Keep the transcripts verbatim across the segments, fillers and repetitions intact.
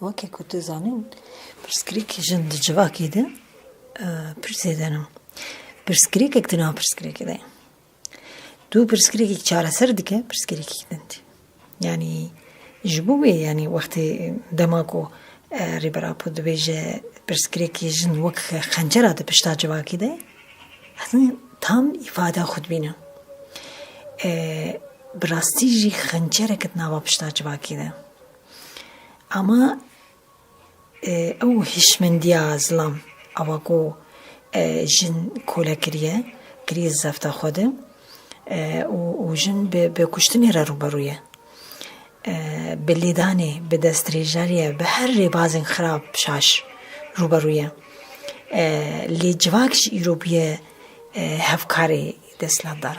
Weke ku tu zanîn, pirsgirêk jin di civakê de, e, pir zêde ne. Pirsgirêkek di nav pirsgirêkê de ye. Tu pirsgirêkek çareser dike, pirsgirêkek din dî. Yanî ji bo wê, yanî wextê dema ku, e, Rêber Apo dibêje pirsgirêkê jin wek xencera di pişta civakê de, ez tam îfada xwe dibînim. E, bi rastî jî xencerek di nava pişta civakê de. Ama, e, ew hişmendiya zilam, ewa ku, e, jin kole kiriye, kiriye zefta xwe de, e, û, û jin bi, bi kuştinê re rûberû ye. E, bi lêdanê, bi destdirêjariyê, bi her rêbazên xirab, şaş rûberû ye. E, lê civak jî îro bûye, e, hevkarê desthilatdar.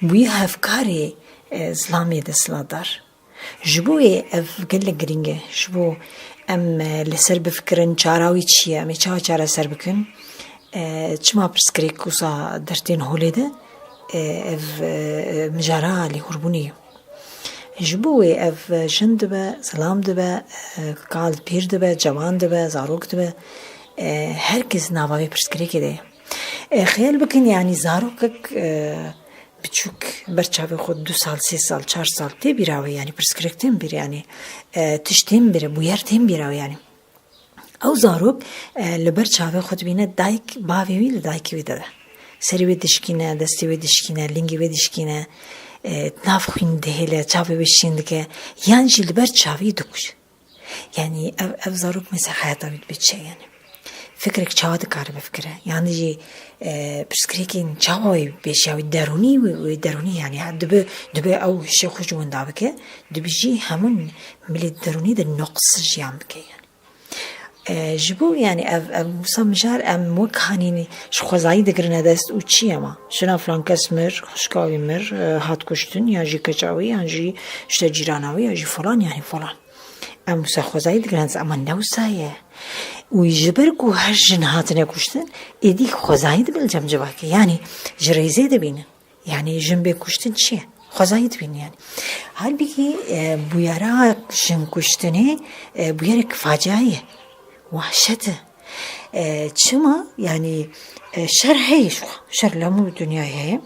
Bûye hevkarê, e, zilamê desthilatdar. Ji bo wê ev gelek girîng e. Ji bo em, e, li ser bifikirin, çara wî çi ye, em ê çawa çareser bikin? E, çima pirsgirêk wisa dertên holê de, e, ev, e, mijara lêhûrbûnê ye? Ji bo wê ev, e, jin dibe, zilam dibe, e, kal pîr dibe, cewan dibe, zarok dibe, e, her kes nava vê pirsgirêkê de ye. E, xeyal bikin, yanî zarokek, e, biçûk ber çavê xwe du sal, sê sal, çar sal tê bîra wê, yanî pirsgirêk tên bîr, yanî, e, tişt tên bîr, bûyer tên bîra wê, yanî. Ew zarok, e, li ber çavê xwe dibîne dayik, bavê wî li dayikê wî de de. Serê wê dişkîne, destê wê dişkîne, lingê wê dişkîne, e, nav xwîn dihêle, çavê wê şîn dike, yan jî li ber çavê dikuje. Yanî ev, ev zarok mesela heyata wî dibe çi, yanî? Fikrek çawa dikare bifikire? Yanî jî, e, pirsgirêkên çawa wê pêşiya wî derûnî, wê, wê derûnî, yanî, ha, dibe, dibe ew hişê xwe ji winda bike, dibe jî hemû milê derûnî de noqsiz jiyan bike, yanî. E, ji bo, yanî, ev, ev wisa mijar em wek hanî ji xwezayî digirine dest û çi ye ma? Jina filan kes mir, xwişka wî mir, e, hat kuştin, yan jî keça wî, yan jî işte cîrana wî, yan jî falan, yanî falan. Em wisa xwezayî digirin, ama ne wisa ye. Û ji ber ku her jin hatine kuştin, êdî xwezayî dibe li cem civakê. Yanî ji rêzê dibînin. Yanî jin bê kuştin çi ye? Xwezayî dibînin yanî. Halbikî, e, bûyera jin kuştinê, e, bûyerek facia ye. Wahşet e. E, çima? Yanî, e, şer heye ji xwe. Şer li hemû dinyayê heye.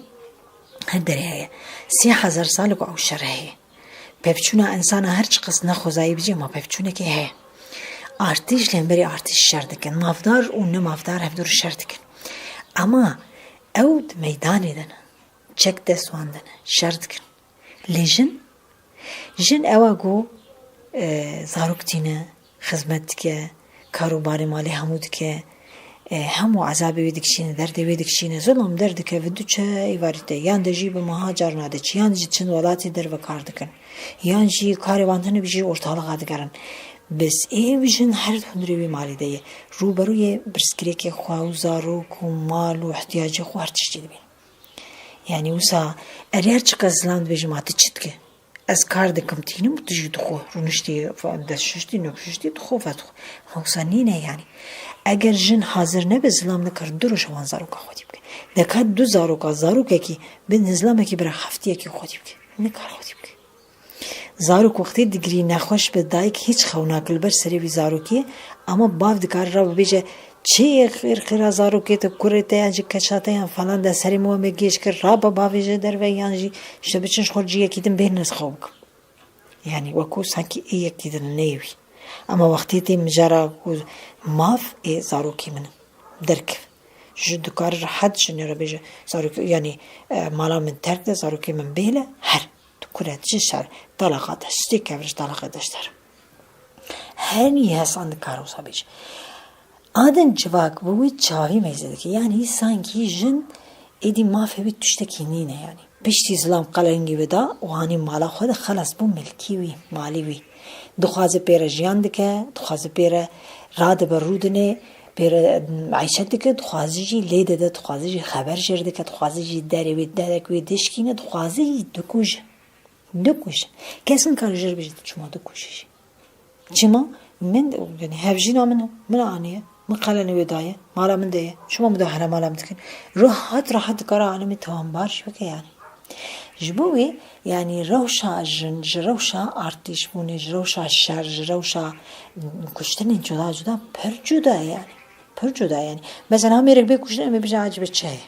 Her derê heye. Sê hezar sal e ku ew şer heye. Pevçûna insana her çiqas ne xwezayî bijî, ma pevçûnekê heye. Artîş li hemberî artîş şer dikin. Mafdar û ne mafdar hevdû re şer dikin. Ama ew di meydanê de ne. Çek dest wan de ne. Şer dikin. Lê jin? Jin ew e ku, e, zarok tîne, xizmet dike, karûbarê malê hemû dike, e, hemû ezabê wê dikişîne, derdê wê dikişîne, zilam derdikeve diçe êvarî te. Yan de jî bi meha carna diçe, yan jî çend welatê derve kar dikin. Yan jî karê wan tune bijî ortalixa digerin. Bes ê jin her hundirê wî malê de ye. Rûberûyê pirsgirêkê xwe û zarok û mal û ihtiyacê xwe her tiştî dibîn. Yanî wisa erê her çiqas zilam dibêje ma tu çi dike? Ez kar dikim tînim û tu jî dixwe. Rûniştî, destşuştî, nokşuştî, dixwe vedixwe. Ama wisa nîne yanî. Eger jin hazir nebe zilam nikar du roja wan zaroka xwedî bike. Deka du zaroka, zarokekî bi zilamekî bira heftiyekî xwedî bike. Nikar xwedî bike. Zarok wextê digirî nexweş be dayik hîç xew nake li ber serê wî zarokê, ama bav dikare ra bibêje, çi yê xêr xêra zarokê te, kurê te yan jî keça te yan falan de serê min we me gêj kir, rabe bavêje derve yan jî işte biçin ji xwe ciyekî din bêhnin ez xew bikim. Yanî wekû sankî ê yekî din neyê wî. Ama wextê tê mijara ku maf ê zarokê min in. Derkev. Ji dikare rehet jinê re bêje, zarokê, yanî, e, mala min terk de, zarokê min bêle, her. Tu kure dijî şer, talaqa de, stê kevriş talaqa de ji der. Her nî hesan dikare wisa bêje. Adin civak bi wî çavî meyze dike. Yanî sankî jin êdî mafê wî tiştekî nîne yanî. Piştî zilam qelengî wê da û hanî mala xwe de xelas bû milkî wî, malî wî. Dixwaze pê re jiyan dike, dixwaze pê re radibe rûdinê, pê re, em, eyşet dike, dixwaze jî lê dide, dixwaze jî xeber jêr dike, dixwaze jî derê wê derek wê dişkîne, dixwaze jî dikuje. Dikuje. Kes nikare jê re bêje tu çima dikujî jî. Çima? Min, yanî hevjîna min e. Min aniye. Min qelenê wê daye. Mala min de ye. Çima min dahre mala min dikin? Rehat rehat dikare alemê tawanbar jî bike yanî. Ji bo wê, yanî rewşa jin, ji rewşa artîşbûnê, ji rewşa şer, ji rewşa kuştinên cuda cuda pir cuda ye yanî. Pir cuda ye yanî. Mesela, ha mêrek bê kuştin, em ê bêjin, "Ecibe çi heye?"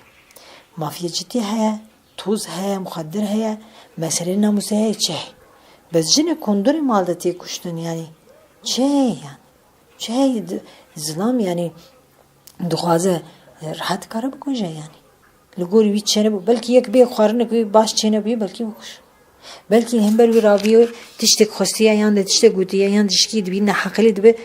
Mafiyê cidî heye, toz heye, muxedir heye, meseleyê namûsê heye, çi heye? Bes jinek hûn durê mal de tê kuştin, yanî çi heye yanî? Çi heye? Di-, zilam yanî dixwaze, e, rehet kare bikuje yanî. Li gorî wî çênebû, belkî yek bê xwarinek wî baş çênebûyê, belkî bikuje. Belkî hember wî raviyê tiştek xwestiye yan de tiştek gotiye yan tişkî dibî neheqilî dibe,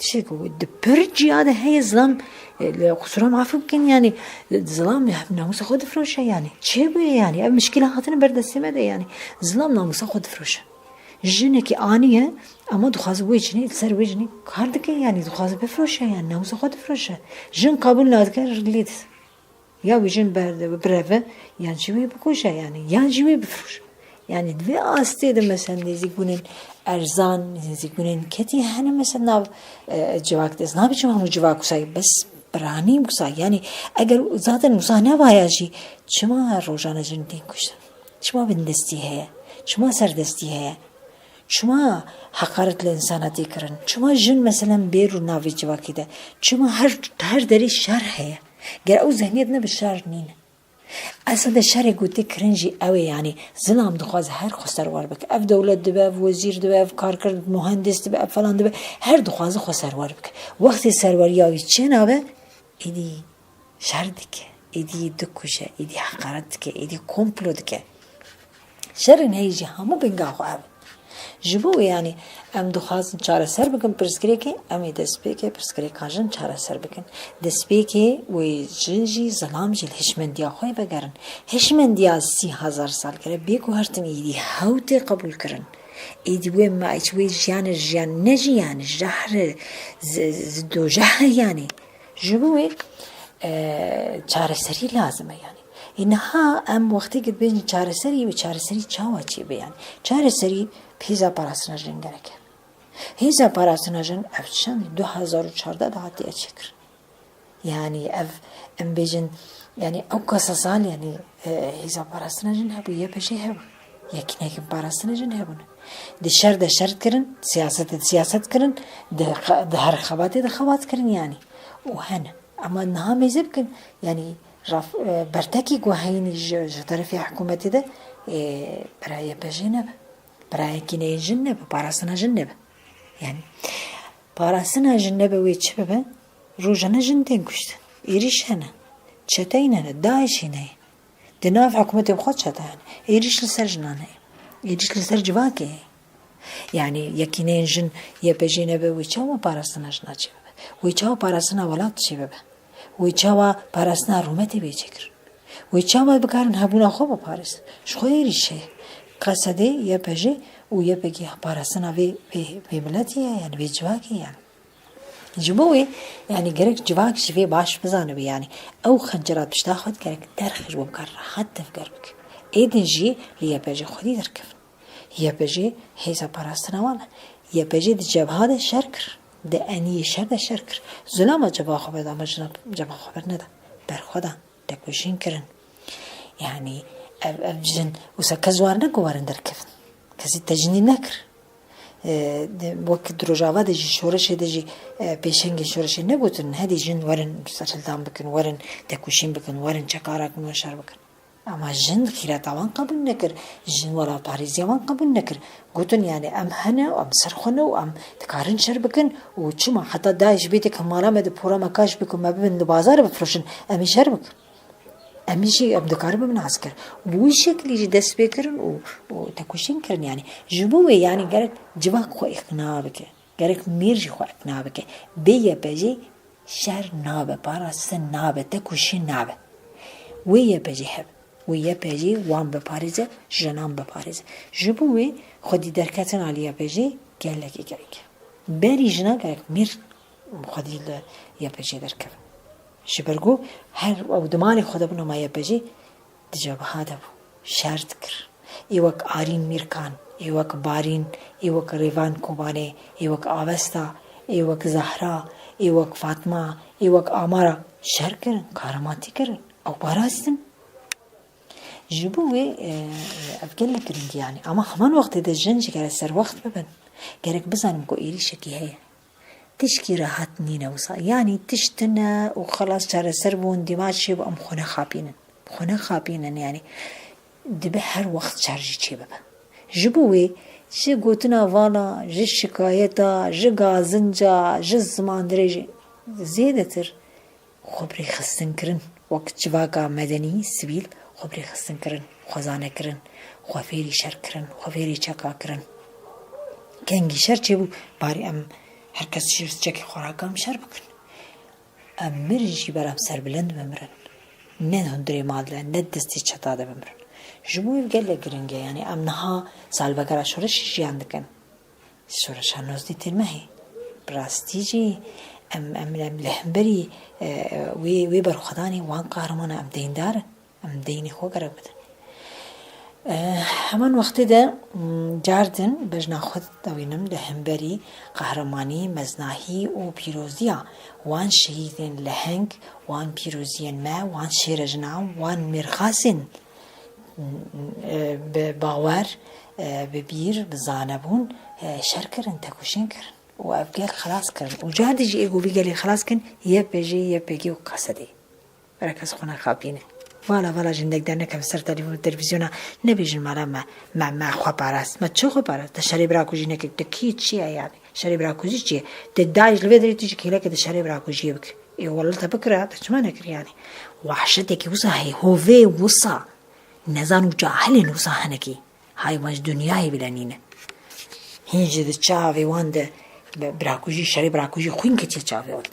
tiştek di pir ciya de heye zilam, e, li qusura mafî bikin yanî, zilam namûsa xwe difiroşe yanî. Çê bûye yanî? Ev mişkîla hatine ber destê me de yanî. Zilam namûsa xwe difiroşe. Jinekî aniye, ama dixwaze wê jinê, li ser wê jinê kar dike yanî, dixwaze bifiroşe yanî, namûsa xwe difiroşe. Jin qebûl nadike, lê dide. Ya wî jin berde, bireve, yan jî wê bikuje yanî, yan jî wê bifiroşe. Yanî di vê astê de mesela nêzîkbûnên erzan, nêzîkbûnên ketî hene mesela nav, e, civak de. Ez nabiçim hemû civak wisa ye, bes biranî wisa ye. Yanî eger zaten wisa nebaya jî, çima rojane jin tên kuştin? Çima bindestî heye? Çima serdestî heye? Çima heqaret li însana tê kirin? Çima jin, meselen, bêr û navê civakê de? Çima her, her derê şer heye? Ger ew zihniyet nebe, şer nîne. Esla de şerê ku tê kirin jî ew ê, yanî zilam dixwaze her xwe serwer bike. Ev dewlet dibe, ev wezîr dibe, ev karker, muhendis dibe, ev falan dibe. Her dixwaze xwe serwer bike. Wextê serweriya wî çênabe, êdî şer dike, êdî dikuje, êdî heqaret dike, êdî komplo dike. Şerên heyî jî hemû binga xwe ev in. Ji bo wê, yanî, em dixwazin çareser bikin pirsgirêkê, em ê destpêkê pirsgirêka jin çareser bikin. Destpêkê wê jin jî, zilam jî li hişmendiya xwe vegerin. Hişmendiya sî hezar sal gere bê guhertin, êdî hew tê qebûlkirin. Êdî wê me, wê jiyanê jiyan ne jiyan, jehr e, z-, z-, dojeh e yanî. Ji bo wê, e, çareserî lazim e yanî. Ê niha em wextê ku dibêjin çareserî, wê çareserî çawa çêbe yanî? Çareserî hêza parastina jin gerek e. Hêza parastina jin ev çend, du hezar û çardeh de hatiye çêkirin. Yanî ev, em bêjin, yanî ew kasa sal, yanî, e, hêza parastina jin hebû, Y P J hebû. Yekîneyên parastina jin hebûn. Di şer de şer kirin, siyaset de siyaset kirin, di xe-, di her xebatê de xebat kirin yanî. Û hene. Ama niha mêze bikin, yanî raf-, e, bertekî ku heyînî ji, ji terefê hikûmetê de, e, bira Y P J nebe. Bira yekîneyên jin nebe, parastina jin nebe. Yanî parastina jin nebe wê çi bibe? Rojane jin tên kuştin. Êrîş hene. Çeteyî hene, DAIŞ'î heye. Di nav hikûmetê xwe çete hene. Êrîş li ser jinan heye. Êrîş li ser civakê heye. Yanî yekîneyên jin Y P J nebe, wê çawa parastina jina çêbibe? Wê çawa parastina welat çêbibe? Wê çawa parastina rûmetê bê çêkirin? Wê çawa bikarin hebûna xwe biparêzin? Ji xwe êrîş heye. Qesedê Y P J û Y P G parastina vê, vê, vê miletê ye, yanî vê civakê ye. Ji bo wê, yanî gerek civak jî vê baş bizanibe, yanî ew xencera pişta xwe gerek derxe ji bo bikare rehet tevger bike. Êdin jî li Y P J xwedî derkevin. Y P J hêza parastina wan e. Y P J di cebha de şer kir. Di eniyê şer de şer kir. Zulama cebha xwe beda me jina cebha xwe berneda. Berxwe dan. Têkoşîn kirin. Yanî ev, ev jin wisa kes war ne ku werin derkevin. Kesî tecnî nekir. E, de, wek di Rojava de jî, şoreşê de jî, e, pêşengê şoreşê negotin, hedî jin werin serhildan bikin, werin têkoşîn bikin, werin çekara kin, werin şer bikin. Ama jin xîreta wan qebûl nekir, jin welaparêziya wan qebûl nekir. Gotin, yanî, em hene, em ser xwe ne û em dikarin şer bikin û çima heta DAIŞ bê têk mala me de pora me kaş bikin, me bibin li bazarê bifiroşin, em ê şer bikin. Em jî, em dikarin bibin asker. Bi wî şeklî jî dest pê kirin û, û têkoşîn kirin, yanî. Ji bo wê, yanî, gerek civak xwe îqna bike. Gerek mêr jî xwe îqna bike. Bê Y P G şer nabe, parastin nabe, têkoşîn nabe. Wê Y P G hebe. Wê Y P G wan biparêze, jinan biparêze. Ji bo wê xwedî derketina li Y P G gelekî gerek e. Berî jina gerek mêr xwedî li Y P G derkevin. Ji ber ku her ew di malê xwe de bûn, ama Y P G di cebha de bû. Şer dikir. Ê wek Arîn Mîrkan, ê wek Barîn, ê wek Rêvan Kobanê, ê wek Avesta, ê wek Zehra, ê wek Fatma, ê wek Amara şer kirin, kahramatî kirin. Ew parastin. Ji bo wê, e, ev gelek giring e, yanî. Ama heman wextê de jin jî gerek serwext bibin. Gerek bizanin ku êrîşekî heye. Tişkî rehet nîne wisa. Yanî tişt tune û xelas çareser bûn, dîma çêbû, em xwe nexapînin. Xwe nexapînin, yanî. Dibe her wext şer jî çêbibe. Ji bo wê ji gotina vala, ji şikayeta, ji gazinca, ji zimandirêjê zêdetir xwe bi rêxistin kirin, wek civaka medenî, sivîl, xwe bi rêxistin kirin, xwezane kirin, xwe fêrî şer kirin, xwe fêrî çeka kirin. Kengî şer çêbû, barî em her kes şêr çekê xwe rake em şer bikin. Em mirin jî ber em serbilind bimirin. Ne hundirê mal de, ne destê çeta de bimirin. Ji bo ev gelek giring e, yanî em niha salvegera şoreşê jiyan dikin. Şoreşa nozdî têr mehê. Bi rastî jî em, em, em li hemberî, e, e, wê, wê berxwedanê wan qahreman em deyndar in. Em deynê xwe gerek bidin. E, heman wextê de, m, cardin bejna xwe dawînim li hemberî qehremanî, meznahî û pîroziya wan şehîdên leheng, wan pîroziyên me, wan şêrejinan, wan mêrxasên, m, e, bi bawer, e, bi bîr, bi zanebûn, e, şer kirin, tekoşîn kirin û ev gel xilas kirin. Û cardî jî ê ku vî gelê xilas kin, Y P G, Y P G û K S D. Berek ez xwe nexapîne. Vala, vala ji hindek dernekevin ser televî-, televîzyona, nebêjin mala me, me, me xwe parast. Me çi xwe parast? Te şerê birakujî nekir. Te kî çi ye yanî? Şerê birakujî çi ye? Te DAIŞ li vê derê tu jî kêleke di şerê birakujiyê bikir. Ê wele te bikira, te çima nekir yanî? Wahşetekî wisa heye, hovê wisa. Nezan û cahilên wisa hinekî. Hay wan ji dinyayê bile nîne. Hîn jî di çavê wan de bi-, birakujî, şerê birakujî xwîn ketiye çavê wan.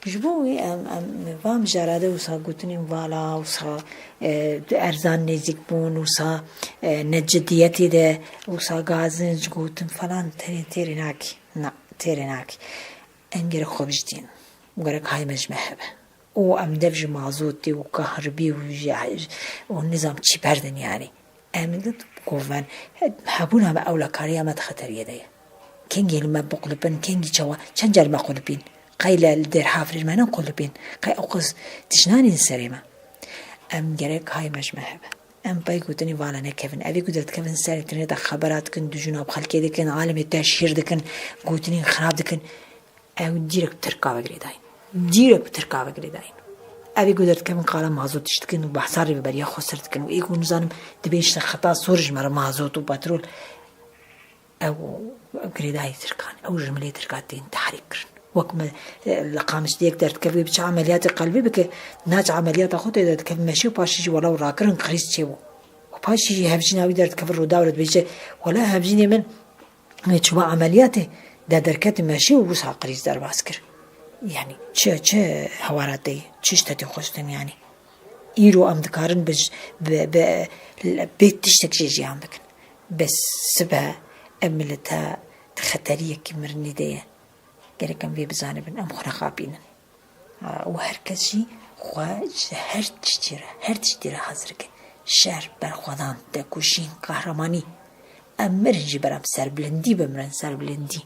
Ji bo wê em, em va mijara de wisa gotinên vala, wisa, e, erzan nêzîk bûn, wisa, e, ne cidiyetê de, wisa gazinc gotin falan têrê, têrê nakî. Na, têrê nakî. Em gerek xwe bijdîn. Gerek hay me ji me hebe. Û em dev ji mazotê û kahribî û ji, û nizam çi berdin yanî. Em li goven, he-, hebûna me ewlekariya me di xeteriyê de ye. Kengî li me biqulipin, kengî çawa, çend car me qulipîn? Qey li, li Dêrhafrî me nequlipîn? Qey ew qas tişt nanîn serê me? Em gerek hay me ji me hebe. Em pey gotinî vala nekevin. Evî ku derdikevin ser înterneta xebera dikin, dijûna bi xelkê dikin, alemê teşhîr dikin, gotinî xirab dikin. Ew dîrek bi Tirka ve girêdayîn. Dîrek bi Tirka ve girêdayîn. Evî ku derdikevin qala mazot tişt dikin û behsa rêveberiya xweser dikin û ê ku nizanim dibên işte xeta sor ji me re mazot û petrol. Ew, ew girêdayî Tirkan. Ew ji milê Tirka tên tehrîk kirin. Wek me, e, li Qamişliyek derdikevê biçe emeliyatê qelbê bike, naçe emeliyata xwe tê derdikevin meşê û paşê jî wela û rakirin krîz çêbû. Û paşê jî hevjîna wî derdikeve Rûdawê re dibêje, wela hevjînê min Wê çûma emeliyatê de derketî meşî û wisa krîz derbas kir. Yanî çi, çi hewara te ye? Çi ji te tê xwestin yanî? Îro em dikarin bi, bi, bi, bê tiştek jê jiyan bikin. Bes sibe em milete di xeteriyekî mirinî de ye. Gerek em vê bizanibin, em xwe nexapînin. Û her kes jî xwe ji her tiştî re, her tiştî re hazir ke. Şer, berxwedan, tekoşîn, qehremanî. Em mirin jî ber em serbilindî bimirin, serbilindî.